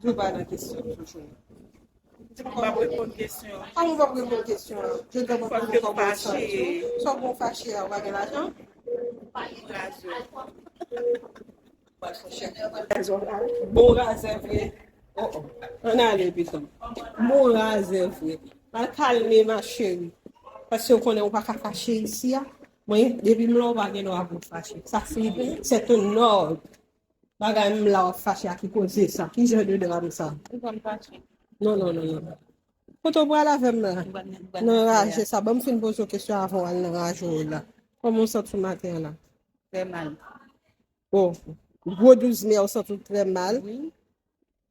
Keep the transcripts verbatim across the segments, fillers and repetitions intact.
Di w pa nan kesyon toujou. M ap reponn kesyon. An, ou p ap reponn kesyon an. Je dois pas Fòk répondre yo comme on fache. Sa bon fache a, ou pa gen lajan? Razo. Bon razè vre. Oh, oh. Ann ale, pitit. Bon razè vre. Al kalme, ma chérie. Paske ou konnen ou pa ka fache isi a. Mwen, depi m la, ou pa gen dwa pou fache. Sa se, c'est un ordre. Bagay m la, w ap fache a ki koze sa. Ki jan de dram sa? Ou konn fache. Non, non, non, non. Kote w pral avè m la? Ou konn- ou konn Nan fache raje a. Sa. Ban m fin poze w kesyon avan w al nan raje w la. Kòman w santi w maten an la? Trè mal. Oh, gwo douz me a, w santi w trè mal? Wi.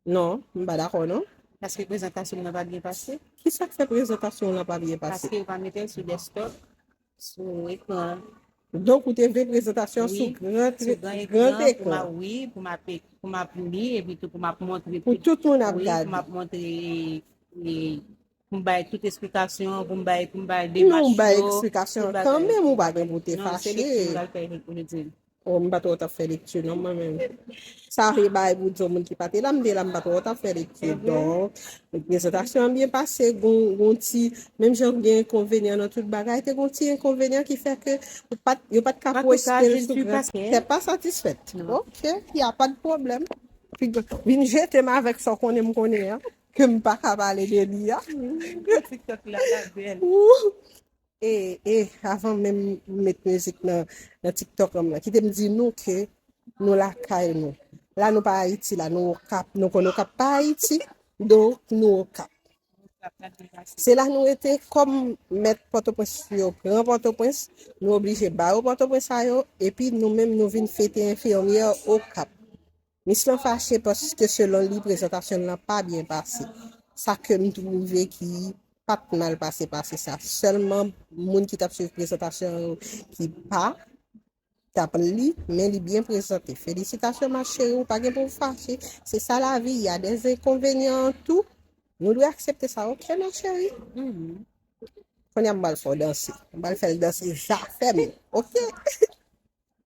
Non, m pa dakò, non. Paske prezantasyon nan pa byen pase. Ki sa k fè prezantasyon w lan pa byen pase? Paske yo pa mete l sou desktop, sou ekran. Donk, ou te vle prezantasyon Wi, sou gran, sou gran gran ekran, pou m a, ekran. Wi, pou m ap, pou m ap li, epi tou pou m ap montre Pou tout moun ap wi, gade. Pou m ap montre, e, pou m bay tout esplikasyon, pou m bay, pou m bay Non, demach ou bay yo, eksplikasyon tout bagay. Kanmenm, ou pa gen pou te Non, se fache. lekti m pral fè pou li di. Oh, m pa twò t ap fè lekti, non, mwen menm. Sa se bay pou di yon moun ki pa te la, m te la, m pa twò t ap fè lekti. Se vre? Donk, prezantasyon an byen pase, gon, gon ti, menm jan gen enkonvenyan nan tout bagay, te gon ti enkonvenyan ki fè ke yo pa t, yo pa t ka An tou ka, pwoste l je ne sou suis gran. pas satisfaite. T'es pas satisfaite. Non. Ok, y a pas de problème. Vin jete m avèk sa w konnen m konnen an, ke m pa ka pale de li a. TikTok la, la bèl. Ou. E, e, avan menm m met mizik nan, nan TikTok an m nan, kite m di nou ke nou lakay nou. La nou pa Ayiti, la nou Okap. Nou konn Okap pa Ayiti, donk nou Okap. Se la nou rete kòm mèt Pòtoprens yo pran Pòtoprens, nou oblije ba yo Pòtoprens sa yo, epi nou menm nou vin fete enfimyè Okap. Mis lan fache paske selon li prezantasyon lan pa byen pase. Sa ke m twouve ki pa t mal pase pase sa. Sèlman moun ki t ap swiv prezantasyon yo ki pa t ap li, men li byen prezante. Felisitasyon ma chérie, ou pa gen pou w fache. Se sa lavi, y a des enkonvenyan tou. Nou dwe aksepte sa, ok ma chérie? Kounye a m pral fè w danse. M pral fè l danse zafè m yo, ok?